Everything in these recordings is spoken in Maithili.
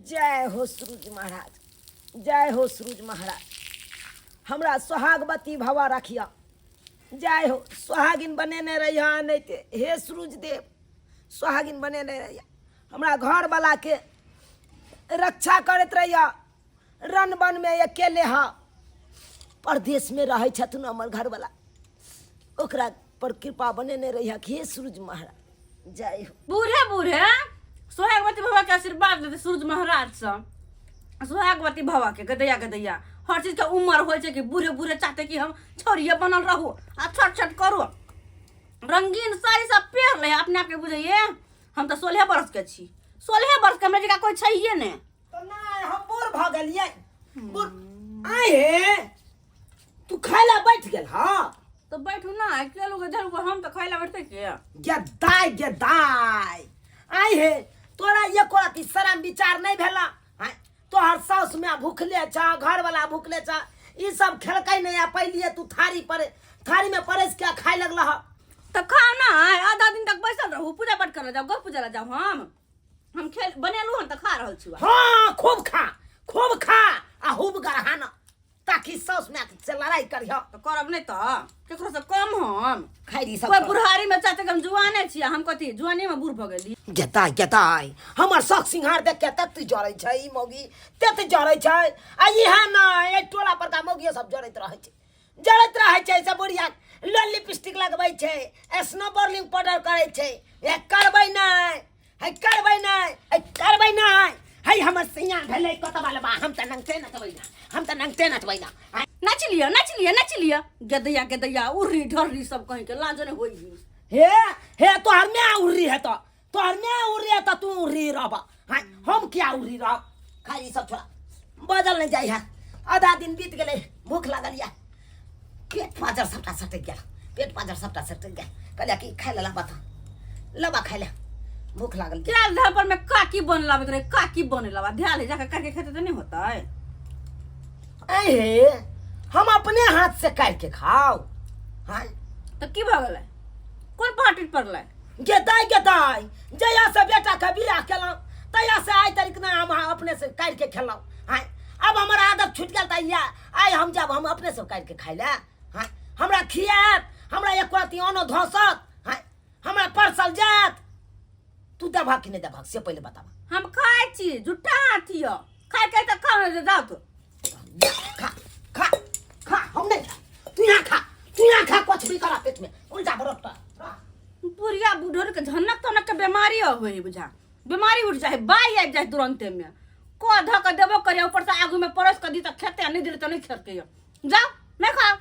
जय हो सूरज महाराज, जय हो सूरज महाराज, हमरा सोहागवती भवा राखिया। जय हो, सोहागिन बनेने रहिया, नहीं ते हे सूरज देव सोहागिन बनेने रहिया। हमरा घरवाला के रक्षा करैत रहिया। रन वन में अकेले हा परदेश में रहै छथुन हमर घरवाला, ओकरा पर कृपा बनेने रहिया। हे सूरज महाराज जय हो। बूढ़े बूढ़े सोहागवती बाबा के आशीर्वाद लेते सूरज महाराज से। सोहागवती बाबा के गदैया गदैया हर चीज के उम्र होइ छै कि बूढ़े बूढ़े चाहते कि हम छोड़िए बनल रहू आ छठ छठ करू। रंगीन साड़ी सब पेर ले अपने आप के बुझैये हम तऽ 16 बरस के छी, 16 बरस के हमरा जकाँ कोई छैहे नहि। तऽ नहि हम बूढ़ भऽ गेलियै बूढ़। आइ हे तू खाय ला बैठ गेल हँ? तऽ बैठू ना, के लोग इधर हम तऽ खाय ला बैठते के गे दाय गे दाय। आइ हे तोरा एको रति शरम विचार नहि भेला? आँय, तोहर साउस में भूखले छ, घरवाला भूखले छ, ई सब खेलकै नहि आ पहलिए तू थारी पर थारी में परसि के खाय लगल ह। तऽ खाओ ना, आधा दिन तक बैसल रहू, पूजा पाठ करे जाओ, गौ पूजा ला जाओ। हम खेल बनेलू हन तऽ खा रहल छी। हाँ खूब खा, खूब खा आ खूब गरहान, ताकि साउस माय से लड़ाई करिह। तऽ करब नहि तऽ केकरो से कम हम खाइ दी सब। कोई बुढ़ारी में चाहते कि हम जुआने छी, हम कथी जुआनी में बूढ़ भऽ गेली। गेताय गेताय हमर शौक सिंहार देख के तत जरै छै ई मौगी, तत जरै छै। आ इहा नहि एहि टोला परका मौगियो सब जरैत रहै छै, जरैत रहै छै। सब बुढ़िया लोल लिपस्टिक लगबै छै, स्नो बर्लिंग पाउडर करै छै। ए करबै नहि, है करबै नहि, है करबै नहि। है हमर सैया भेलै कतबा लबा, हम तऽ नंगटे नचबै ना, हम तऽ नंगटे नचबै ना। नाच लिअ, नाच लिअ, नाच लिअ गदैया गदैया उर्री ढर्री सब कहीं के लाज नहीं होई। हे हे तोहर my उर्री है तो तोहर my उर्री है तो तू उर्री रहब, हाँ हम क्या उर्री रहब। खाली सब छोड़ा बदल नहीं जाइ है। आधा दिन बीत गेलै, भूख लागल या, पेट पाजर सबटा सटक गेल, पेट पाजर सबटा सटक गेल। कहलियै कि खाय ले लाबा तऽ लबा खाय ले, भूख लागल। क्या धार पर में काकी बन लाबत रहे, काकी बने लाबा ध्यान ले जाके काकी खेते तो नहीं होता है। अहे हम अपने हाथ से काट के खाओ। हाँ तो की भऽ गेलै, कोन पार्टी पड़लै? गेदाय गेदाय जहिया से बेटा के बियाह केलहुँ तहिया से आइ तक ना हम अपने से काटि के खेलहुँ। हाँ अब हमर आदत छूटि गेल तऽ आइ हम जब हम अपने से काटि के खाइ ले। हाँ हमरा खियात, हमरा एक रति अन्न धसत, हाँ हमरा परसल जायत। तू देबहक कि नहि देबहक से पहिले बताब। हम खाइ छी, झूठा हाथी यऽ, खाइ के तऽ खाउ, नहि तऽ जाउ तू। खा खा खा, हम नहीं खा, तू यहाँ खा, तू यहाँ खा, कुछ भी करा पेट में उल्टा बरोटा। बुढ़िया बुढ़ोर के झनक तनक के बीमारी होय है, बुझा बीमारी उठ जाए, बाई आबि जाए तुरंते में। को धऽ के देबो करे, ऊपर से आगू में परस के दी तऽ खेते, नहीं दिले तऽ नहीं खेते। जाओ नहीं खाओ,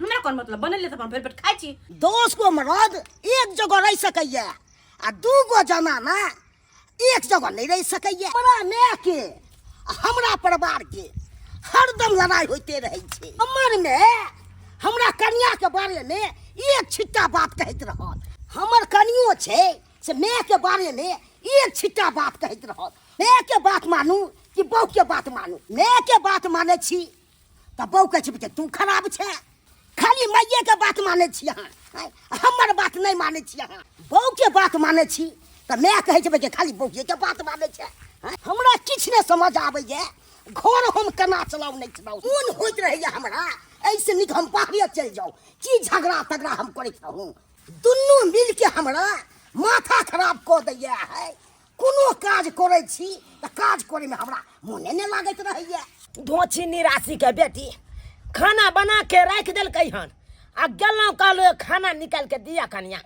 हमरा कोन मतलब, बनेलियै तऽ अपन भरि पेट खाइ छी। 10 गो मरद एक जगह रहि सकैया आ 2 गो जनाना एक जगह नहीं रहि सकैया। हमरा माय के हमरा परिवार के हरदम लड़ाई होते रहै छै। हमर माय हमरा कनिया के बारे में एक छिट्टा बात कहैत रहल। हमर कनियो छै से माय के बारे में एक छिट्टा बात कहैत रहल। माय के बात मानू कि बहू के बात मानू? माय के बात मानै छी तऽ बहू कहै छै तू खराब छै, खाली माइये के बात मानै छी अहाँ, हमर बात नहि मानै छी अहाँ। बहू के बात मानै छी तऽ माय कहै छै खाली बहूए के बात मानै छै। हमरा किछु नहि समझ आबैए, घर हम केना चलाउ नहि चलाउ, मोन होइत रहैए हमरा एहिसँ नीक हम बाहरे चलि जाउ। की झगड़ा तगड़ा हम करैत रहूँ, दुनू मिलके हमरा माथा खराब कऽ दैए है। कोनो काज करै छी तऽ काज करैमे हमरा मोने नहि लागैत रहैए। धोछी निराशी के बेटी खाना बना के राखि देलकै हन आ गेलहुँ कहलहुँ खाना निकालि के दिया कनिया,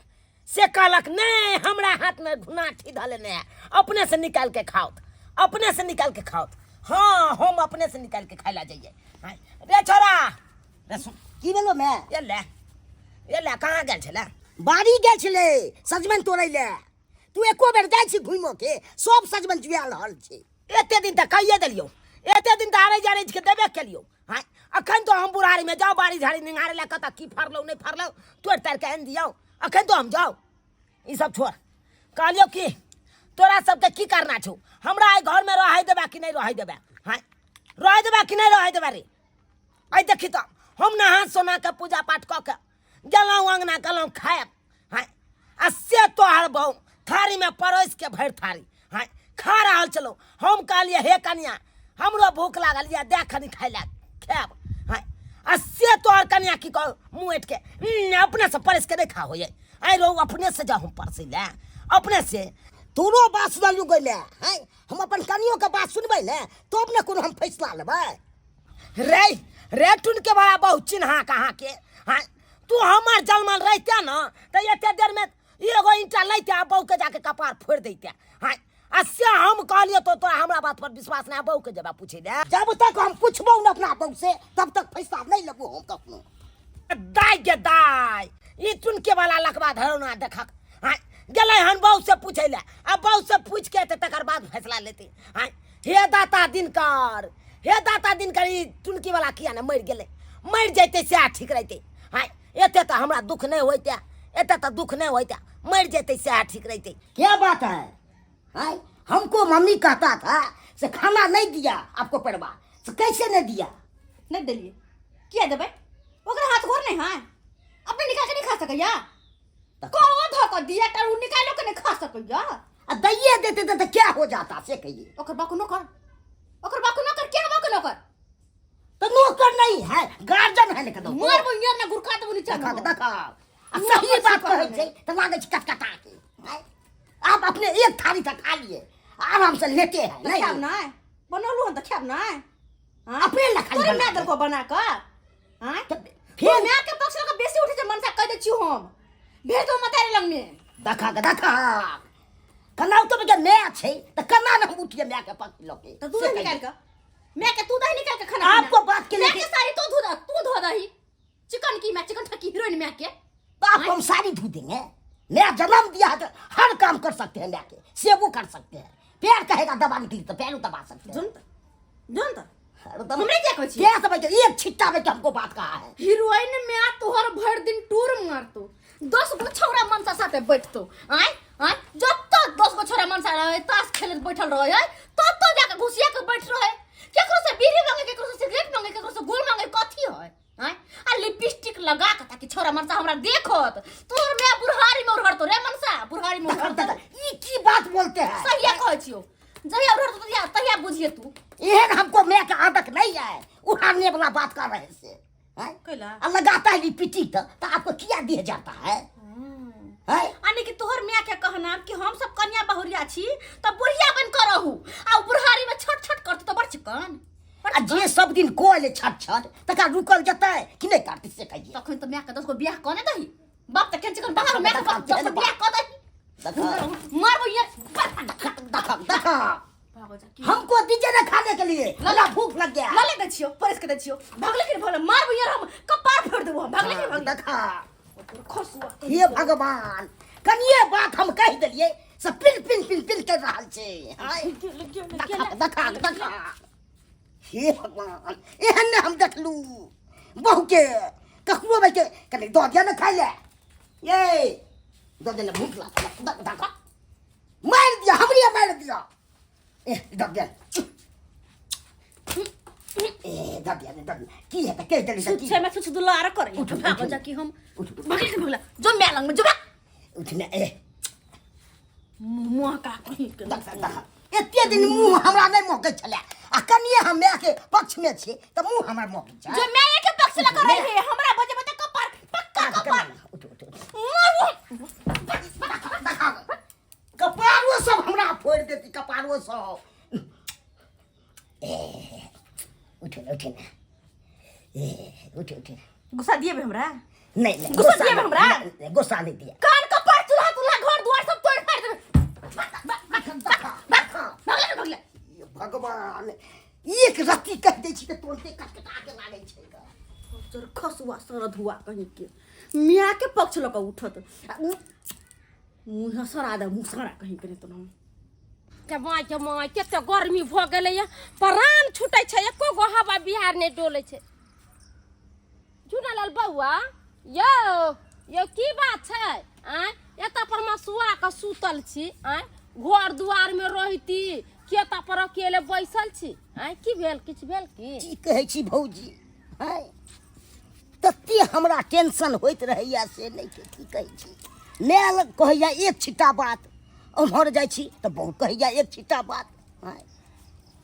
से कहलक नहि हमरा हाथमे घुनाठी धऽ लेने है, अपने से निकालि के खाओ, अपने से निकालि के खाओ। हाँ हम अपने से निकालि के खाय ला जाइए। हाँ, रे छोरा रे सुन, की भेलो मैं? ये ले, ये ले, कहाँ गेल छलै? बाड़ी गेल छलै सजमनि तोड़ै ले। तू एको बेर जाइ छी घुमो के, सब सजमनि जुआ रहल छै। एते दिन तऽ कहिए देलियौ, एते दिन तऽ आरै जारै के देबे केलियौ। हाँ अखन तो हम बुढ़ारी में जाओ बाड़ी झाड़ी निंगारे ला कतऽ की फड़लौ नहीं फड़लौ तोड़ि ताड़ि के आनि दियौ, अखन तो हम जाओ। ई सब छोड़, कहलियौ कि तोरा सबके की करना छौ, हमरा एहि घर में रहै देबा कि नहीं रहै देबा? हाँ रहै देबा कि नहीं रहै देबा रे? आइ देखी तऽ हम नहा सोना के पूजा पाठ कऽ के गेलहुँ अङ्गना, कहलहुँ खायब। हाँ आ से तोहर बहू थारीमे परसि के भरि थारी हाँ खा रहल छलहुँ। हम कहलियै हे कनिया हमरो भूख लागल यऽ, दए कनि खाय लए खायब। हँ आ से तोहर कनिया की कह मुँह ऐठ के अपने से परसि के नहि खा होइए। आइ रौ अपने से जाउ हम परसै लए अपने से। तोरो बात सुनलियौ गै माय, हँ हम अपन कनियो के बात सुनबै ने तब ने कोनो हम फैसला लेबै। रे रे टुन के बड़ा बहुत चिन्हा कहाँ के। हाँ तू हमर जलमल रहिते न तऽ एते देर में एगो ईंटा लैते आ बहू के जाके कपार फोड़ि दैते। हाँ आ से हम कहलियो तो तोरा हमरा बात पर विश्वास नहीं, बहू के जबा पूछे ले। जब तक हम पूछबो न अपना बहू से तब तक फैसला नहीं लेबो हम कखनो। दाई के दाई ई चुनके वाला लकवा धरौना देखक। हाँ गेलै हन बहू से पूछे ले आ बहू से पूछ के एतै तकर बाद फैसला लेतै। हाँ हे दाता दिनकर, हे दाता दिनकर, ई चुनकी वाला किया ने मरि गेलै? मरि जैतै सएह ठीक रहितै। हाँ एते तऽ हमरा दुख नहि होइते, एते तऽ दुख नहि होइते, मरि जैतै सएह ठीक रहितै। क्या बात है? हाँ हमको मम्मी कहता था से खाना नहीं दिया आपको परिवार से, कैसे नहीं दिया? नहीं दिलिए, किया देबै? ओकरा हाथ गोर नहीं है, अपने निकाल के नहीं खा सकैया। कहो धो के दिया तर उ निकालो के नहीं खा सकैया। आ दैये देते थे तो क्या हो जाता से कहिए। ओकर बाप नौकर, ओकर बाप नौकर, क्या बाप नौकर? तो नौकर नहीं है, गार्जियन है। लेकिन मार बनिया ना गुरका तो नीचा देखा में। देखा। आ मुँह सही पर बात छिपा कहै है। छै तो लागे छै कटकटा के। हैं? आप अपने एक थाली तक खा लिए, आराम से लेते हैं। तो नहीं खाब ना बनौलू हन तो खाब ना। हाँ? अपने ला खाली तोरे बना माय के। देलको बना कऽ। हाँ? तो फिर फिर माय के पक्ष लऽ कऽ बेसी उठै छै मनसा, कहि दै छियौ हम। भेज दो मतारी लग में। देखा के देखा। कना तो के माय छै त कना न हम उठिए माय के पक्ष लऽ के। तो तू से दही कहिए। निकाल के। माय के तू दही निकाल के खाना आपको पीना। बात के माय लेके के साड़ी तू धो दह, तू धो दही। चिकन की माय, चिकन ठकी हीरोइन माय के। तो आपको हम साड़ी धो देंगे। नया जन्म दिया है तो हर काम कर सकते हैं, माय के सेवो कर सकते हैं। पैर कहेगा दबाने के लिए तो पैरों दबा सकते हैं। सुन त, सुन त। अरे तब हमरे क्या कहै छी? क्या समझ के एक छिट्टा में हमको बात कहा है। हीरोइन में आ तोहर भर दिन टूर मारतो, 10 गो छौरा मनसा साथे बैठतो। आय आय जब तक 10 गो छौरा मनसा रहे ताश खेलत बैठल रहे है, तब तो जाके घुसिया के बैठ रहे। केकरो से बीड़ी मांगे, केकरो से सिगरेट मांगे, केकरो से गोल मांगे, कथी है? आय आ लिपस्टिक लगा के ताकि छौरा मनसा हमरा देखत। तोहर माय बुढ़ारी में उड़हरतो रे मनसा, बुढ़ारी में उड़हरतो। देखत, ई की बात बोलते हैं? सहिया कहै छियौ, जहिया उड़हरतो तहिया, तहिया बुझिए तू। एहन हमको माय के आदत नहीं है उड़ाने वाला बात कर रहे से। हैं? कैला? आ लगाता है लिपस्टिक तो आपको क्या दिया जाता है? हैं? यानी कि तोहर माय के कहना कि हम सब कन्या बहुरिया छी त बुढ़िया बन के रहू आ बुढ़ारी में छट छट करत त बड़ चिकन। आ जे सब दिन कोल छट छट तका रुकल जतै कि नहीं करती से कहिए। तखन त माय के 10 गो बियाह कने दही, बाप त केन चिकन बाहर माय के 10 गो बियाह क दही। देखा। मारबो ये। देखा, देखा, देखा। भागो जा, की? हमको दीजिए ना खाने के लिए, लला। भूख लग गया। लले दै छियो, परस के दै छियो। भागले के भागले, मारबो यार हम कपार फोड़ देबो हम। भागले के भागले। देखा। खसुआ। हे भगवान, कनिए बात हम कहि देलिए से पिन पिन पिन पिन कर रहल छै। हाय। देखा, देखा, देखा। हे भगवान, एहन ने हम देखलू बहू के ककरो भाई के कनि दऽ दिया ने खाइ ले। ये दऽ दे ने, भूख लागल, देखा। मारि दिया, हमरे मारि दिया। ए, दऽ दिया। ए, दऽ दिया ने, दऽ दिया। की हेतै, कहि देली तऽ की? छुच्छे में छुच्छ दुलार करे। उठ, उठ, भागो उठ। जा कि हम उठ, उठ। भागले के भागला। जो माय लग में, जो भाग। उठ ने, ए। मुँह का कहीं के देख, देख, देख। एते दिन मुँह हमरा नहि मौकै छलै आ कनिए हम माय के पक्ष में छी तऽ मुँह हमर मौकै छै। जो माय के पक्ष लग रहे है, हमरा बजे बजे कपार, पक्का कपार। उठ, उठ, उठ। मारू। कपारो सब हमरा फोड़ि देती, कपारो सब। ए, उठ ने, उठ ने। ए, उठ, उठ। गुस्सा दिए हमरा? नहीं, नहीं, गुस्सा गुस्सा दिए नहीं, हमरा? नहीं, नहीं, गुस्सा नहीं दिया। कान कपार चूल्हा तुल्हा घर द्वार सब तोड़ फाड़ देबे। भगले भगले। ये भगवान, एक रत्ती कहि दै छी तऽ तुरन्ते कटकटा के लागै छै। तोर खसुआ सरधुआ कहीं के मियाँ के पक्ष लऽ कऽ उठत। मुँह सरा दे, मुँह सरा कहीं के नहीं तो हम। के माय के माय, कते गर्मी भऽ गेलैया, प्राण छूटै छै, एको गो हवा बिहार नहि डोलै छै। झूनालाल बौआ यौ, यौ की बात छै? आँय एतऽ पर मसुआ कऽ सुतल छी, आँय घर दुआरमे रहिती खेत पर अकेले बैसल छी, आँय की भेल, किछु भेल की? की कहै छी भौजी, आँय तते हमरा टेंशन होइत रहैया से नहि के की कहै छी। माय लग कहैया एक छिट्टा बात, ओम्हर जाइ छी तऽ बहु कहैया एक छिट्टा बात। आँय,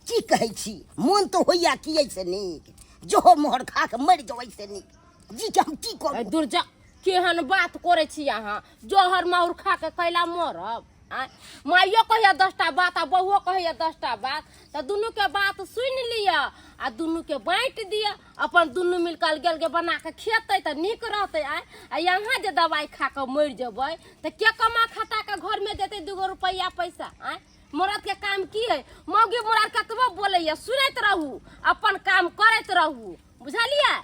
की कहै छी, मोन तऽ होइया कि एहिसँ नीक जहर मोहर खा कऽ मरि जाउ, एहिसँ नीक जी के हम की करू। दुर्जा, केहन बात करै छी अहाँ? जहर माहुर खा के कैला मरब? आँय, माइयो कहैया 10टा बात आ बहुओ कहैया 10टा बात, तऽ दुनूके बात सुनि लिअ आ दुनूके बाँटि दिअ, अपन दुनू मिल कऽ अलगे अलगे बना कऽ खेतै तऽ नीक रहतै। आँय, आ यहाँ जे दवाइ खा कऽ मरि जेबै तऽ के कमा खटा कऽ घरमे देतै 2 गो रुपैआ पैसा? आँय, मरद के काम की है? मौगी मरद कतबो बोलैया सुनैत रहू, अपन काम करैत रहू, बुझलियै?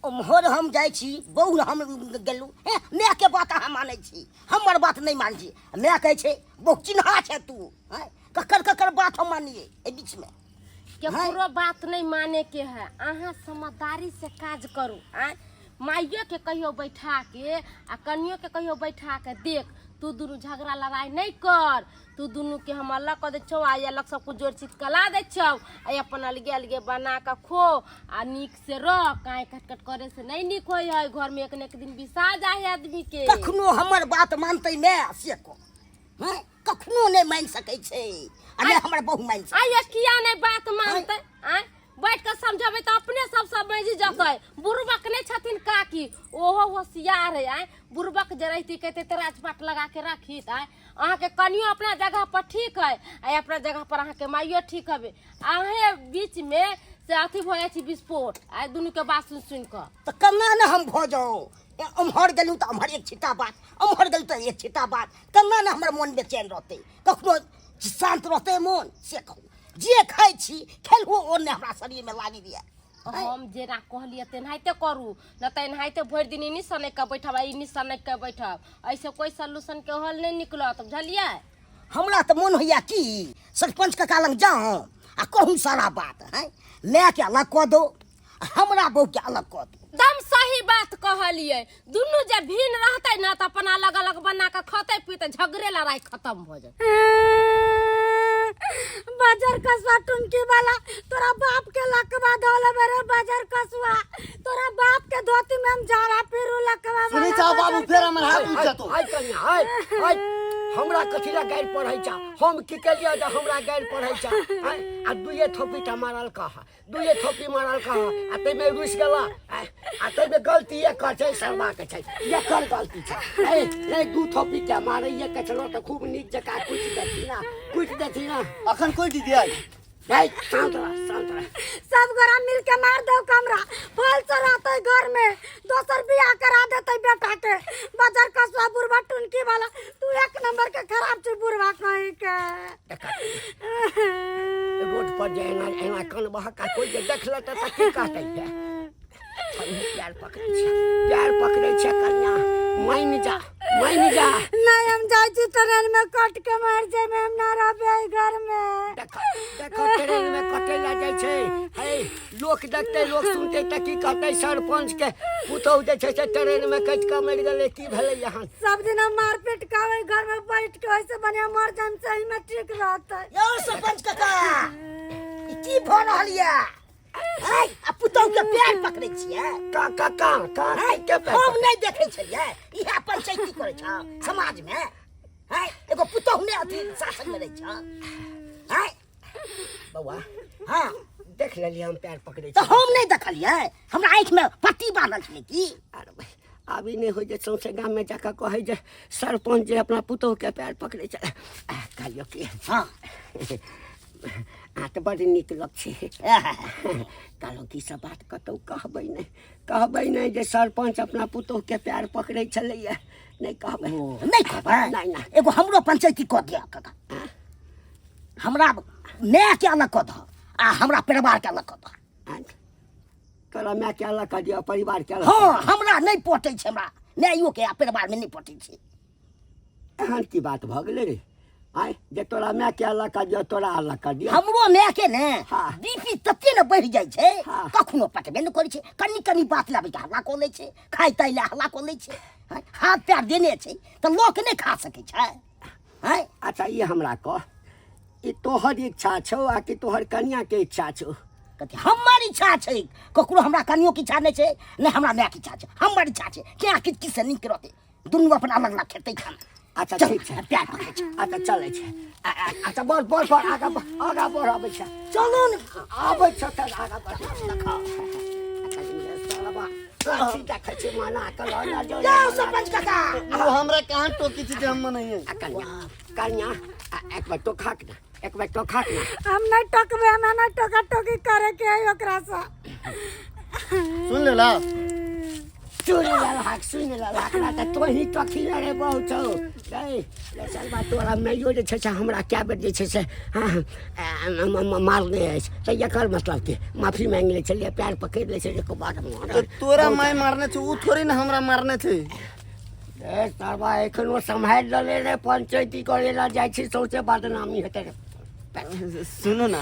ओम्हर हम जाइ छी, बहु हम गेलहुँ, हे मायके बात अहाँ मानै छी, हमर बात नहि मानै छी। माय कहै छै बहु चिन्हा छै तू। हैं, ककर ककर बात हम मानिए एहि बीचमे? केकरो बात नहीं माने के है, अहाँ समझदारी से काज करू। आँय, माइयो के कहियो बैठा के आ कनियो के कहियो बैठा के, देख तू दुनू झगड़ा लड़ाई नहीं कर, तू दुनू के हम अलग कऽ दै छौ आ अलग सब कुछ जोड़ चित कला दै छौ आ अपन अलगे अलगे बना कऽ खो आ नीक से रह। काहे कटकट करे से नहीं नीक होइ है, घर में एक न एक दिन बिसा जाए है आदमी के। कखनो हमर बात मानतै माय से कह? हैं, कखनो नहि मानि सकै छै आ नहि हमर बहु मानि सकै। आइए किया नहीं बात मानतै? आँय, बैठ कऽ समझेबै तऽ अपने सब समझ जेतै। बुड़बक नहि छथिन काकी, ओहो होशियार है। आँय, बुड़बक जे रहिती कहते तऽ राजपाट लगा के रखी। आँय, अहाँके कनियो अपना जगह पर ठीक है आ अपना जगह पर अहाँके माइयो ठीक हबे, अहें बीच में से अथी भऽ जाइ छै विस्फोट। आइ दुनू के बात सुनि सुनि कऽ तऽ केना ने हम भऽ जाउ? एम्हर गेलहुँ तऽ एम्हर एक छिट्टा बात, एम्हर गेलहुँ तऽ एक छिट्टा बात, केना ने हमर मोन बेचैन रहतै? कखनो शान्त रहतै मोन से कहू? जे खाइ छी खेलहो ओ नहि हमरा शरीरमे लागि दिए। हम जेना कहलियै तेनाहिते करू, न तऽ एनाहिते भरि दिन इन्नी सनकि कऽ बैठब आ इन्नी सनकि कऽ बैठब, एहिसँ कोइ सॉल्यूशन के हल नहि निकलत, बुझलियै? हमरा तऽ मोन होइया कि सरपंच काका लग जाउ आ कहूँ सारा बात, हैं, मायके अलग कऽ दो, हमरा बहुके अलग कऽ दो। दम सही बात कहलियै, दुनू जे भिन्न रहतै ने तऽ अपन अलग अलग बना कऽ खतै पीतै, झगड़े लड़ाई खत्म भऽ जेतै। बाजार कसुआ टुनकी वाला, तोरा बाप के लकवा धोले रे। बाजार कसुआ, तोरा बाप के धोती में हम झाड़ा फिरू लकवा। सुनै छा बाबू, फेर हमर हाथ उठि जेतौ। हाय कन्या, हाय हाय, हमरा कथी ला गारि पढ़ै छा? हम की केलियै जे हमरा गारि पढ़ै छा? आँय, आ दुइए थोपी टा मारल कह, दुइए थोपी मारल कह आ ताहिमे रुसि गेला। आँय, आ ताहिमे गलती एकर छै, सरबा के छै, एकर गलती छै। नहीं नहीं, 2 थोपी के मारैये के छलो तऽ खूब नीक जकाँ कुटि देती ना, कुटि देती ना। अखन कुटि दियै? नहीं, शांत रह, शांत रह। सब गोरा मिल के मार दो कमरा, फल से रहते घर में, दोसर बियाह करा देते बेटा के। बाजार कसुआ बुढ़वा टुनकी वाला, तू एक नंबर के खराब छी बुढ़वा कहीं के। देखा, रोड पर जे एना एना कनबह का कोई जे देख लेतै तऽ की कहतै? प्यार पकड़ै छै, प्यार पकड़ै छै कन्या, मानि जा, मानि जा। नहीं, हम जाइ छी ट्रेन में कट के मर जेबै, हम ना रहबै एहि घर में। देख देख, ट्रेन में कटै ला जाइ छै। हे, लोक देखतै, लोक सुनतै तऽ की कहतै? सरपंच के पुतहु जे छै से ट्रेन में कटि कऽ मरि गेलै, की भेलै यहाँ? सब दिन हम मारपीट खाबै घर में बैठ के, ओइसे बढ़िया मर जाम, सही में ठीक रहतै। यौ सरपंच काका, ई की भऽ रहल यऽ? है, आ पुतहु के पैर पकड़ै छियै? का का का का है, के पैर हम पकड़ै? नहि देखै छलियै, इएह पंचायती करै छ समाज में? है, एगो पुतहु नहि अथी शासन में रहै छ? है बौआ। हाँ, देख लेलियै हम पैर पकड़ै तऽ छी? हम नहि देखलियै, हमरा आँखि में पट्टी बान्हल छलै की? अरे भाई, आब ई नहि होइ जे सौंसे गाममे जाकऽ कहै जे सरपंच जे अपना पुतोहुके पैर पकड़ै छै। कहलियौ कि हाँ, अहाँ तऽ बड्ड नीक लोक छी। कहलहुँ कि सब बात कतहु कहबै नहि, कहबै नहि जे सरपंच अपना पुतोहुके पैर पकड़ै छलैया, नहि कहबै। ओ, नहि कहबै? नहि नहि। एगो हमरो पंचायती कऽ दिअ काका, हमरा मायके अलग कऽ दह आ हमरा परिवारके अलग कऽ दह। तोरा मायके अलग कऽ दिअ, परिवारके अलग? हाँ, हमरा नहि पटै छै, हमरा माइयोके आ परिवारमे नहि पटै छै। एहन की बात भऽ गेलै रे आँय जे तोरा मायके अलग कऽ दिअ, तोरा अलग कऽ दिअ? हमरो मायके ने हाँ। बीपी तते ने बढ़ि जाइ छै। हाँ। कखनो पटबे नहि करै छै, कनि कनि बात लाबै के हल्ला कऽ लै छै, खाइ ताइ लए हल्ला कऽ लै छै। हँ, हाथ पैर देने छै तऽ लोक नहि खा सकै छै? हँ। अच्छा, ई हमरा कह, ई तोहर इच्छा छौ आ कि तोहर कनियाके इच्छा छौ? कथी हमर इच्छा छै? ककरो हमरा कनियोके इच्छा नहि छै, नहि हमरा मायके इच्छा छै, हमर इच्छा छै। किया किछ किछ से नीक रहतै, दुनू अपन अलग अलग खेतै खाना। अच्छा चल, ठीक छै। प्यार पकड़ै छै। अच्छा चलै छै। अच्छा बढ़ बढ़ बढ़, आगाँ बढ़, आगाँ बढ़, आबै छै। चलू ने। आबै छै तऽ आगाँ बढ़। अथी देखै छै मना कऽ लऽ लऽ जो। जाउ सरपंच काका। ओ हमरा कहाँ टोकी छै जे हम मनैये? आ कन्या, कन्या, आ एक बेर टोकहक ने, एक बेर टोकहक ने। हम नहीं टोकबे, हमरा नहीं टोका टोकी करे के है ओकरा से। सुन लेला? सुन लेलहक, सुन लेलहक ना तऽ तोही टोकी रे बहुत छौ रे। रे सरबा, तोरा माइयो जे छै से हमरा कए बेर जे छै से हँ मारने अछि, तऽ एकर मतलब कि माफी मांगि लै छलियै, पैर पकड़ि लै छलियै, एको बार तऽ तोरा माय मारने छै, ओ थोड़े ने हमरा मारने छै। रे सरबा, एखनो सम्हारि लेले रे। पंचैती करे ला जाइ छी, सौंसे बदनामी हेतै रे। सुनू ना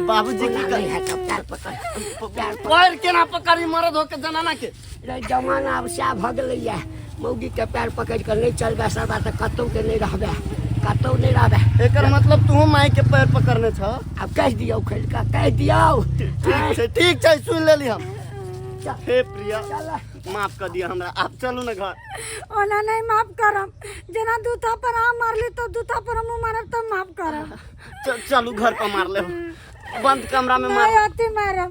बाबूजी, की नहि करी? हेतौ, पैर पकड़, पैर पकड़। पैर केना पकड़ी मरद होके जनाना के? रे जमाना आब सएह भऽ गेलैया, मौगीके पैर पकड़ि कऽ नहि चलबै सरबा तऽ कतहु के नहि रहबै, कतहु नहि रहबै। एकर मतलब तू माय के पैर पकड़ने छ? आब कहि दियौ, खोलि कऽ कहि दियौ। ठीक छै, ठीक छै, सुन लेली हम। चल। हे प्रिया, चल। माफ कर दिया हमरा, आप चलू ना घर। ओना नहीं माफ करम, जेना दू थापर अहाँ मारली तो दू थापर हमहूँ मारब तब माफ करब। चलू घर पर मार ले, बंद कमरा में मार। नहीं अति मारब,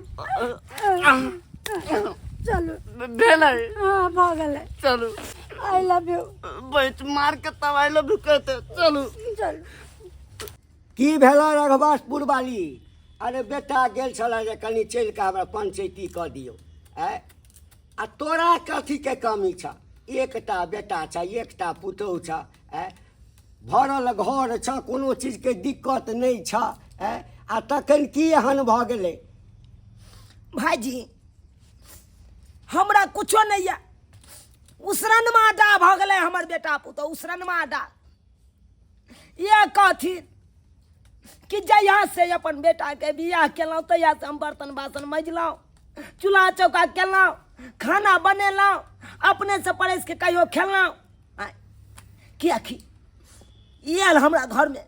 चलू। भेलै? हाँ, भऽ गेलै। चलू। I love you. बैठ मार के तब I love you कहते। चलू। चलू। की भेल रघुवासपुर वाली? अरे बेटा गेल छल जे कनि चलि कऽ हमरा पंचैती कऽ दियौ। आँय, आ तोरा कथीके कमी छ? एकटा बेटा छ, एकटा पुतोहु छ, आँय, भरल घर छ, कोनो चीजके दिक्कत नहि छ। आँय, आ तखन की एहन भऽ गेलै? भाईजी, हमरा कुछो नहीं है, उसरनमा डा भऽ गेलै हमर बेटा पुतोहु, उसरनमा डा। इएह कहथिन कि जहिया से अपन बेटाके बियाह केलहुँ तहिया से हम बर्तन बासन मजलहुँ, चूल्हा चौका केलहुँ, खाना बनेलहुँ, अपने से परसि के कहियो खेलहुँ। किएकि आयल हमरा घरमे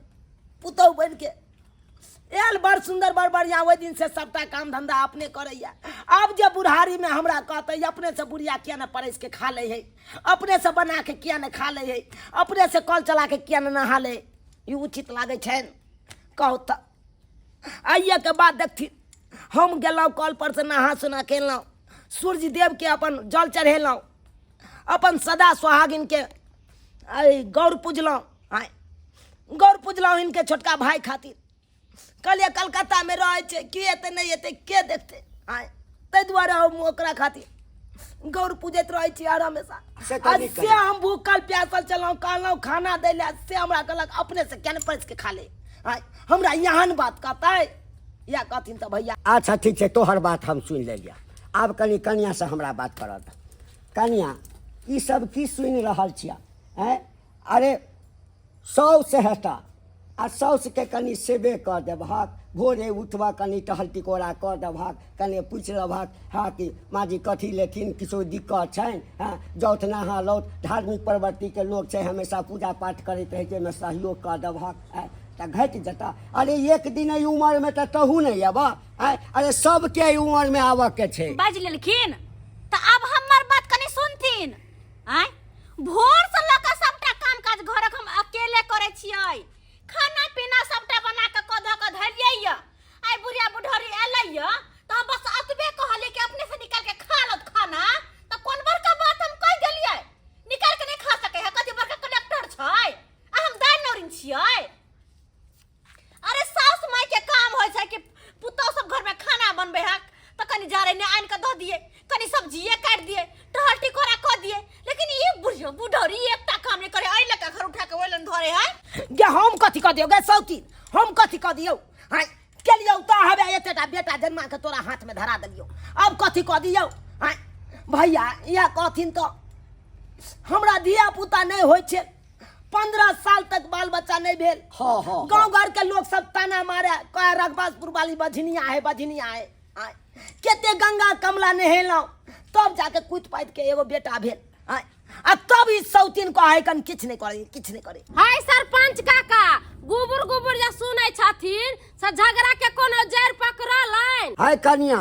पुतहु बनिके आयल, बड़ सुन्दर, बड़ बढ़िआँ, ओहि दिनसँ सभटा काम धन्धा अपने करैए। आब जे बुढ़ारीमे हमरा कहतै अपनेसँ बुढ़िया किया ने परसि के खा लै है, अपनेसँ बना के किया ने खा लै है, अपनेसँ कल चला के किया ने नहा लै, ई उचित लागै छनि? कहू तऽ। आइएके बाद देखथिन, हम गेलहुँ कल पर से नहा सोना के एलहुँ, सूर्य देवके अपन जल चढ़ेलहुँ, अपन सदा सोहागिनके आइ गौर पुजलहुँ, आइ गौर पुजलहुँ हिनके छोटका भाय खातिर। कहलियै कलकत्तामे रहै छै, के एतै नहि एतै के देखतै? आँय, ताहि दुआरे हम ओकरा खातिर गौर पूजैत रहै छी हर हमेशा। से तऽ आ नीक से करै। हम भूखल प्यासल चलहुँ, कहलहुँ खाना दै लए, से हमरा कहलक अपने से किया नहि परसि के खा ले। आँय, हमरा एहन बात कहतै या कहथिन तऽ भैया। अच्छा ठीक छै, तोहर बात हम सुनि लेलियै। आब कनि कनियाँसँ हमरा बात करऽ दे। कनियाँ, ई सब की सुनि रहल छियै? आँय, अरे साउस हेता आ साउसके कनि सेवे कऽ देबहक, भोरे उठबह कनि टहल टिकोरा कऽ देबहक, कनि पूछि लेबहक हँ कि माँजी कथी लेथिन, किछो दिक्कत छनि? हँ, जाउथ नहा लौथ। धार्मिक प्रवृत्तिके लोक छै, हमेशा पूजा पाठ करैत रहै छै, ओहिमे सहयोग कऽ देबहक। आँय, तऽ घटि जेतह। अरे एक दिन एहि उमरमे तऽ तहू नहि अयबह? आँय, अरे सबके एहि उमरमे आबऽके छै। बाजि लेलखिन तऽ आब हमर बात कनि सुनथिन। आँय, भोर से लऽ कऽ सबटा काम काज घरक हम अकेले करै छियै, खाना पीना सबटा बना कऽ कऽ धऽ कऽ धरियै यऽ। आइ बुढ़िया बुढ़री एलै यऽ तऽ हम बस एतबे कहलियै कि अपने से निकाल के खा लौत खाना, तऽ कोन बड़का बात हम कहि देलियै? निकाल के नहि खा सकै है? कथी बड़का कलेक्टर छै आ हम दाइ नौरिन छियै? अरे सास माय के काम होइ छै कि पुतोह सब घर में खाना बनबे है तऽ कनि जारे ने आनि कऽ दऽ दिए, कनि सब्जिए काटि दिए, टहल टिकोरा कऽ दिए, लेकिन ई बुढ़ियो बुढ़ौरी एकटा काम नहि करे, एहि लऽ कऽ घर उठा कऽ ओहि लग धरे है। गे हम कथी कऽ दियौ गे सौती, हम कथी कऽ दियौ? आँय, केलियौ तऽ हवे एतेटा बेटा जन्मा के तोरा हाथ में धरा देलियौ, आब कथी कऽ दियौ? आँय भैया, इएह कहथिन तऽ हमरा धिया पुता नहि होइ छै, 15 साल तक बाल बच्चा नहीं भेल। हाँ, हाँ, गांव घर के लोग सब ताना मारे, कहे रघुबासपुर वाली बझनिया है, बझनिया है। आय, केते गंगा कमला नहेलहुँ तब जाके कुद पाति के एगो बेटा भेल। आय, आ तब ई सौतीन कहै कन किछु नहि करे, किछु नहि करे। हाय सरपंच काका, गुबुर गुबुर जे सुनै छथिन से झगड़ा के कोनो जड़ि पकड़लनि? हाय कनिया,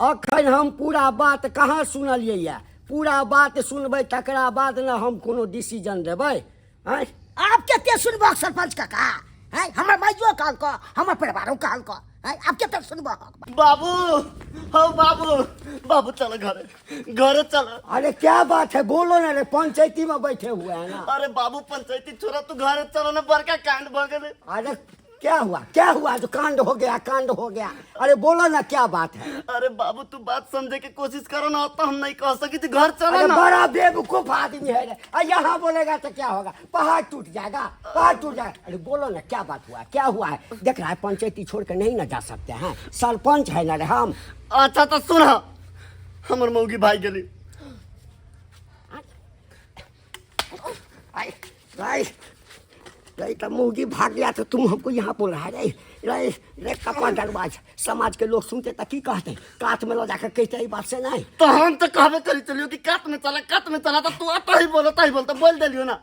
अखन हम पूरा बात कहाँ सुनलियै? पूरा बात सुनबै तकरा बाद ने हम कोनो डिसीजन देबै। आँय, आप कते सुनबह सरपंच काका है हमर माइयो कहलको हमर परिवारो कहलको है आप कते सुनबह बाबू हो बाबू बाबू चलो घरे घरे चलो। अरे क्या बात है बोलो ना रे, पंचायती में बैठे हुए हैं ना। अरे बाबू पंचायती छोड़ा, तू घरे चलो ना, बड़का कांड भ गेलै। अरे क्या हुआ क्या हुआ जो कांड हो गया कांड हो गया? अरे बोलो ना क्या बात है। अरे बाबू तू बात समझे के कोशिश करो ना, तो हम नहीं कह सकी थी, घर चलो अरे ना। बड़ा बेवकूफ आदमी है रे। यहाँ बोलेगा तो क्या होगा, पहाड़ टूट जाएगा, पहाड़ टूट जाएगा। अरे बोलो ना क्या बात हुआ क्या हुआ है? देख रहा है पंचायती छोड़ के नहीं ना जा सकते हैं, सरपंच है ना रे हम। अच्छा तो सुन, हमर मौगी भाई गेली। आई आई रही तो मुर्गी भाग गया तो तुम हमको यहाँ बोल रहा है। रे रे रे कपा दरवाज, समाज के लोग सुनते तो की कहते, कात में लो जाकर कहते ई बात से नहीं। तो हम तो कहबे करी चलियो कि कात में चला कात में चला, तो तू आता ही बोलता ही बोलता बोल देलियो ना।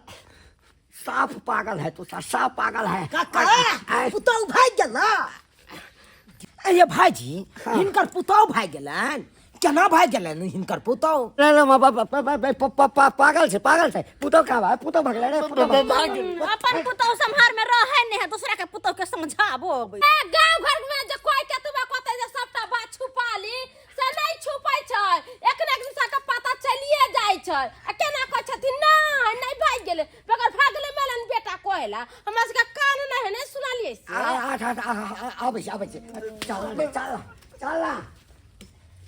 साफ पागल है तू, साफ पागल है। काका पुतहु भागि गेल ना। अरे भाईजी हिनकर पुतहु भागि गेलनि, केना भागि गेलनि हिनकर पुतहु? रे रे बाबा पागल छै पागल छै, पुतहु कहाँ भाई, पुतहु भगलै रे, पुतहु भाग गेल। अपन पुतहु सम्हार में रहै नहि है, दूसरा के पुतहु के समझाबो अबै। ए गांव घर में जे कोई के तुमा कहते जे सबटा बात छुपा ली, से नहीं छुपै छै, एक ने एक दूसरा के पता चलिए जाइ छै। आ केना कहै छथिन नहि नहि भागि गेलै, बगैर भाग गेलै मेलन बेटा कहला, हमरा सबके कान नहि है, नहि सुनलियै से। आबै छै आबै छै, चल चल चल।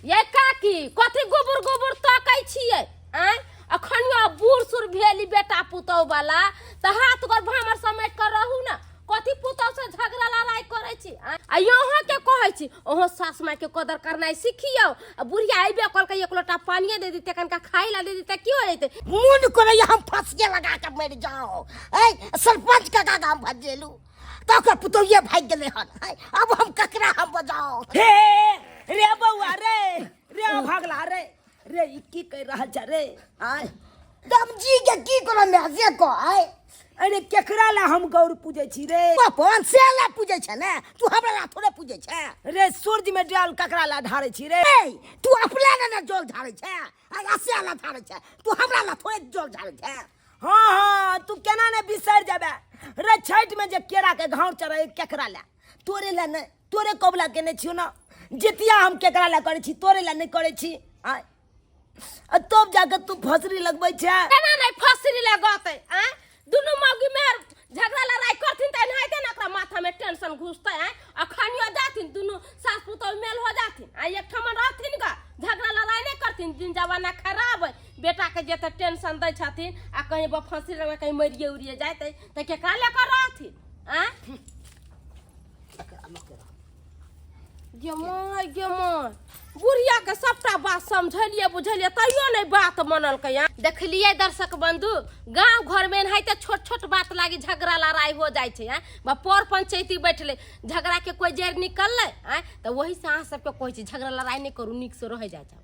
ये काकी कथी गोबर गोबर तकै छियै? आँय अखनियो बूढ़ सूढ़ भेली बेटा पुतहु वाला तऽ हाथ गोर भामर समेट कऽ रहू ना, कथी पुतहु से झगड़ा लड़ाई करै छी? आ अहाँ के कहै छी अहाँ सास माय के कदर करनाइ सिखियौ। आ बुढ़िया अयबे कहलकै एक लोटा पानिये दे दितै, कनिका खाइ ला दे दितै की हो जैतै? मोन करैया हम फंसिए लगा के मरि जाओ। ऐ सरपंच काका गाम भजेलू तऽ ओकर पुतहुए भागि गेलै हन, अब हम ककरा हम बजाओ? हे रे बौआ रे रे भागला रे रे ई की कहि रहल छ रे? आय दमजी के की करब मैं से कह? आय अरे केकरा ला हम गौर पूजै छी रे? अपन से ला पूजै छै ने, तू हमरा ला थोड़े पूजै छै रे। सूरज में जल ककरा ला ढारै छी रे? तू अपना ला ने जल ढारै छै, आ से ला ढारै छै, तू हमरा ला थोड़े जल ढारै छै। हाँ हाँ तू केना ने बिसरि जेबे रे? छठि में जे केरा के घाव चढ़ै केकरा ला? तोरे ला ने, तोरे कबला केने छियो ना। जितिया हम केकरा ला करै छी? तोरे ला नहि करै छी। आय आ तब जाके तू फसरी लगबै छै। केना नहि फसरी लगतै? आँय दुनू मौगी मेहर झगड़ा लड़ाई करथिन तऽ एनाहिते ने ओकरा माथा में टेंशन घुसतै। आँय अखनियो जाथिन दुनू सास पुतहु मेल हो जाथिन, आ एकठाम रहथिन ग, झगड़ा लड़ाई नहि करथिन। दिन जमाना खराब है, बेटा के जे तऽ टेंशन दै छथिन, आ कहीं फंसी लगबै कहीं मरिए उरिए जाइतै तऽ केकरा लऽ कऽ रहथिन? आँय गे माय गे माय, बुढ़िया के सबटा बात समझलिए बुझलिए तैयो नहीं बात मनलकै। देखलिए दर्शक बंधु, गांव घर में एनाहिते छोट छोट बात लागी झगड़ा लड़ाई हो जाइ छै। बा पर पंचायती बैठले झगड़ा के कोई जड़ निकललै? आँय तऽ वही से अहाँ सबके कहै छी झगड़ा लड़ाई नहीं करू, नीक से रह जाइ जाउ।